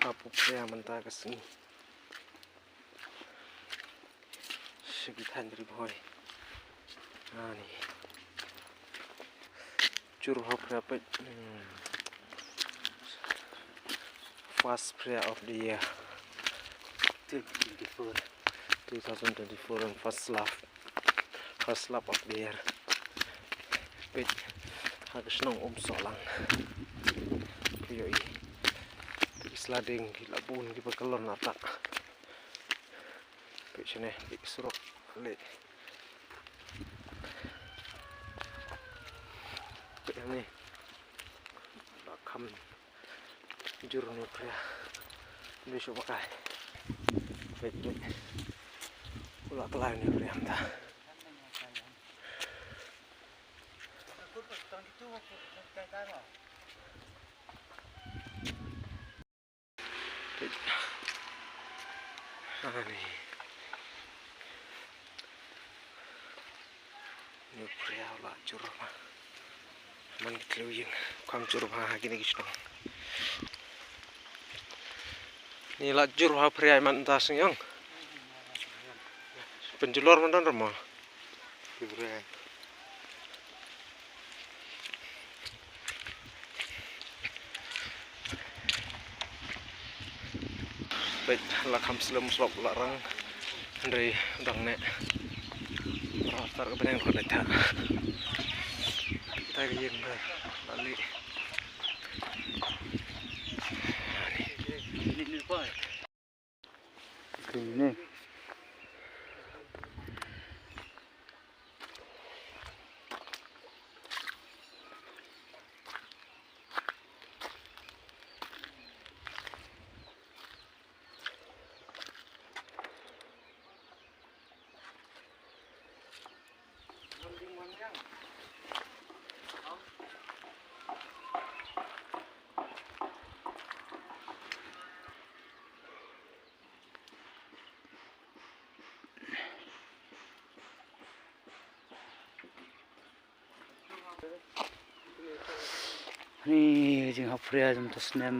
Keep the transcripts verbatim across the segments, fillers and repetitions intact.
Hap u Phria mynta ka sngi. Sha ki thaiñ Ri Bhoi. Ani. Jur bha u Phria peit. Hmm. First Phria of the year. Twenty twenty-four. Two thousand twenty-four and first love. First love of the year. Peit ha ka shnong Umsohlang. Peit ïohi. Peit sla ding ki la bun kiba kyllon artat. Peit shane, peit surok leh. Peit hangne. La kham jur une u Phria. Dei shuh ba kai. Peit, peit. U la kloi une u Phria mynta. Peit. Ani. Une u Phria u la jur bha. Man ki tlew ïing kham jur bha ha kine ki shnong. Ni la jur bha u Phria man ta sing yong. Pynjulor man don rama. Ki Phria. Peit la kham slem slop la rang. Hynrei dang ne. Rah tar ka bneng ko ne ta. Ta ka ïing ba la li. Ni ni pai. Ni. Ni jinghap Phria jong mynta u snem.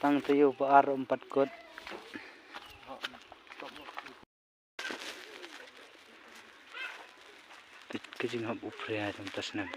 Tang taïew ba ar ym pat kut. Peit ka jinghap u Phria jong mynta u snem.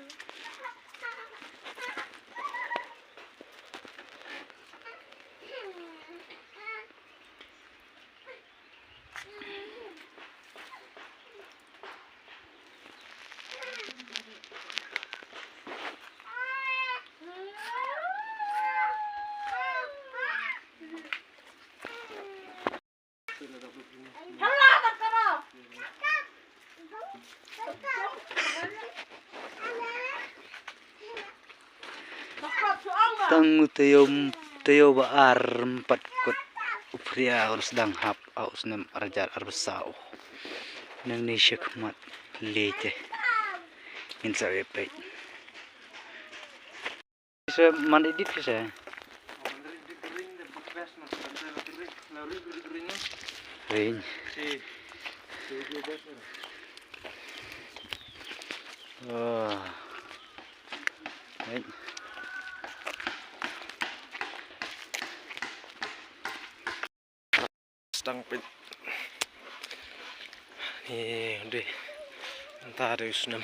Tang u taïew, taïew ba ar ym pat kut u Phria un sdang hap ha u snem ar hajar arphew saw. Nangne shakhmat lei te. Ngin sa ïa peit. Sa man edit ka sa. Ring. Ah. Ring. Sdang peit. Ni dei. Mynta dei u snem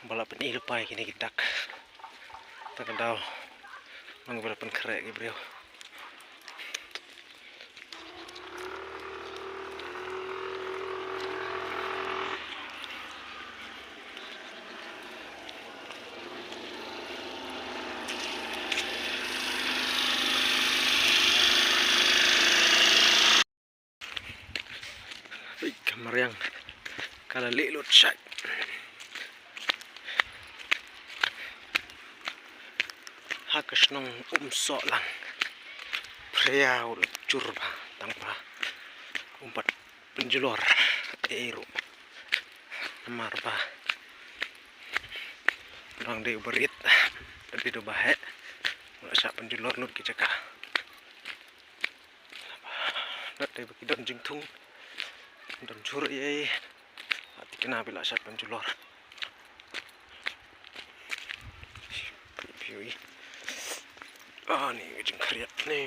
ba la pyni lypa ïa kine ki dak. Te ka daw nang ba la pynkhreh ki briew. Peit ka mariang ka la leh lut shait. Ha ka shnong Umsohlang. Phria u la jur bha tang ba um pat pynjulor ei ruh. Namar ba u dang dei uba rit, dei uba heh, u la shah pynjulor lut ki jaka. Lada dei ba ki don jingthung, don jhur ei ei, la thikna ba la shah pynjulor. Phi, phi ïohi. Ah, ni ka jingkhriat ni.